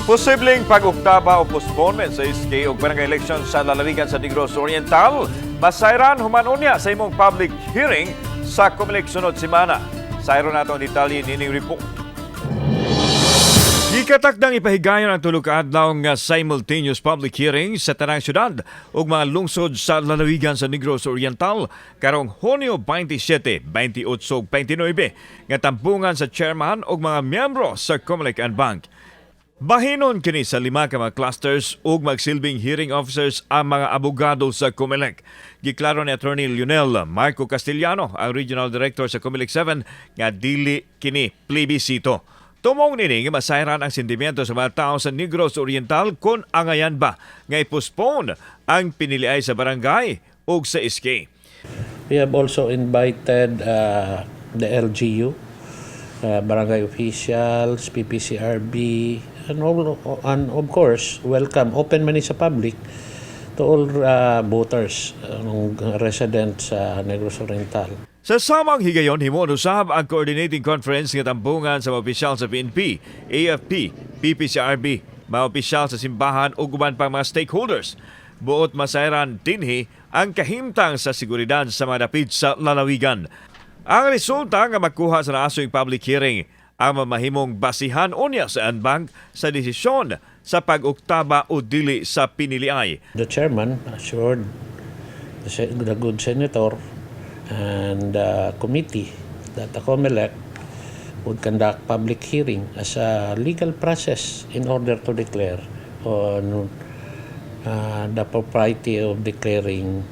Posibleng pag-uktaba o postponement sa SK o barangay election sa lalawigan sa Negros Oriental, masayran human unya sa imong public hearing sa COMELEC sunod semana. Sayron nato ang detalye nining report. Gikatakdang ipahigayon ang tulo ka adlaw nga simultaneous public hearing sa tanang syudad ug mga lungsod sa lalawigan sa Negros Oriental karong Hunyo 27, 28 ug 29 nga tampungan sa chairman ug mga miyembro sa COMELEC en banc. Bahinon kini sa lima ka mga clusters ug magsilbing hearing officers ang mga abogado sa COMELEC. Giklaro ni Attorney Lionel Marco Castillano, ang Regional Director sa COMELEC 7, nga dili kini plebisito. Tumong nini nga masayran ang sentimiento sa mga tao sa Negros Oriental kung angayan ba nga i-postpone ang piniliay sa barangay ug sa SK. We have also invited the LGU, barangay officials, PPCRV, and, all, and of course, welcome, open man ni sa public to all voters, residents sa Negros Oriental. Sa samang higayon, himuon usab ang coordinating conference nga tambungan sa mga opisyal sa PNP, AFP, PPCRV, mga opisyal sa simbahan ug uban pang mga stakeholders. Buot masayran dinhi ang kahimtang sa seguridad sa mga dapit sa lalawigan. Ang resulta nga makuha sa naasoy public hearing ang mamahimong basihan unya sa en banc sa desisyon sa pag-uktaba o dili sa piniliay. The chairman assured the good senator and the committee that the COMELEC would conduct public hearing as a legal process in order to declare on the propriety of declaring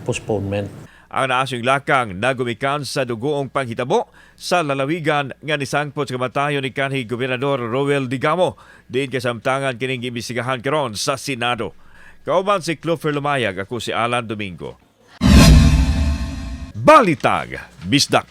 postponement. Ang naasyong lakang nagumikan sa dugoong panghitabo sa lalawigan nga nisangpot sa kamatayon ni kanhi Gobernador Roel Degamo, diin kasamtangan kining giimbestigahan karon sa Senado. Kauban si Clover Lumayag, ako si Alan Domingo. Balitag, Bisdak.